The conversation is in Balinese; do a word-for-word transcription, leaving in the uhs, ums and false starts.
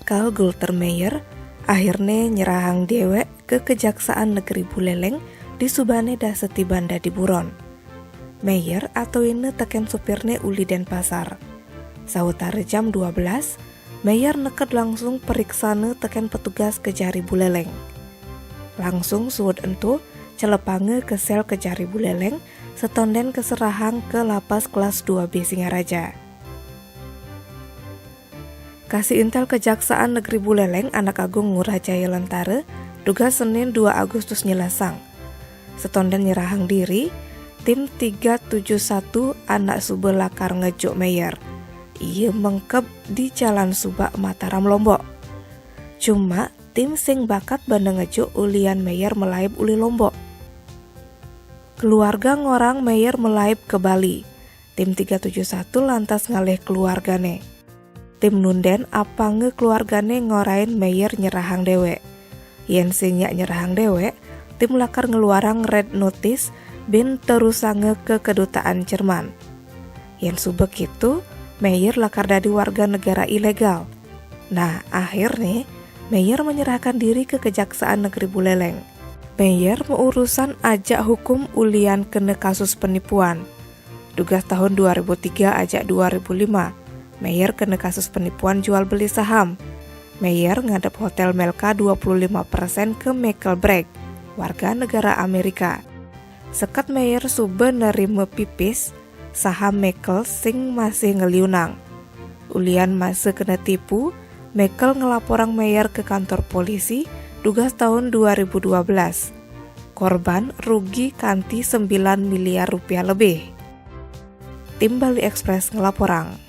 Karl Gunther Meyer akhirnya nyerahang dewek ke Kejaksaan Negeri Buleleng di subane dah setiban dadi buron. Meyer atau ine teken supirne uli Denpasar. Sawetara jam dua belas, Meyer neked langsung periksane teken petugas kejari Buleleng. Langsung suud ento, celepange ke sel kejari Buleleng, setonden keserahang ke lapas kelas dua B Singaraja. Kasih Intel Kejaksaan Negeri Buleleng Anak Agung Ngurah Jaya Lentara, dugas Senin dua Agustus nyelasang. Setonden nyerahang diri, tim tiga tujuh satu anak suba lakar ngejuk Meyer. Ia mengkeb di Jalan Subak, Mataram, Lombok. Cuma, tim sing bakat bana ngejuk ulian Meyer melaib uli Lombok. Keluarga ngorang Meyer melaib ke Bali. Tim tiga tujuh satu lantas ngalih keluargane. Tim nunden apanga keluargane ngorain Meyer nyerahang dewek. Yen sing nyak nyerahang dewek, tim lakar ngeluarang red notice bin terusanga ke kedutaan Jerman. Yen suba kitu, Meyer lakar dadi warga negara ilegal. Nah, akhirnya Meyer menyerahkan diri ke Kejaksaan Negeri Buleleng. Meyer meurusan ajak hukum ulian kena kasus penipuan. Dugas tahun dua ribu tiga ajak dua ribu lima, Meyer kena kasus penipuan jual beli saham. Meyer ngadep Hotel Melka dua puluh lima persen ke Michael Bragg, warga negara Amerika. Seket Meyer suba nerima pipis, saham Michael sing masih ngeliunang. Ulian masa kena tipu, Michael ngelaporang Meyer ke kantor polisi, dugas tahun dua ribu dua belas. Korban rugi kanti sembilan miliar rupiah lebih. Tim Bali Express ngelaporang.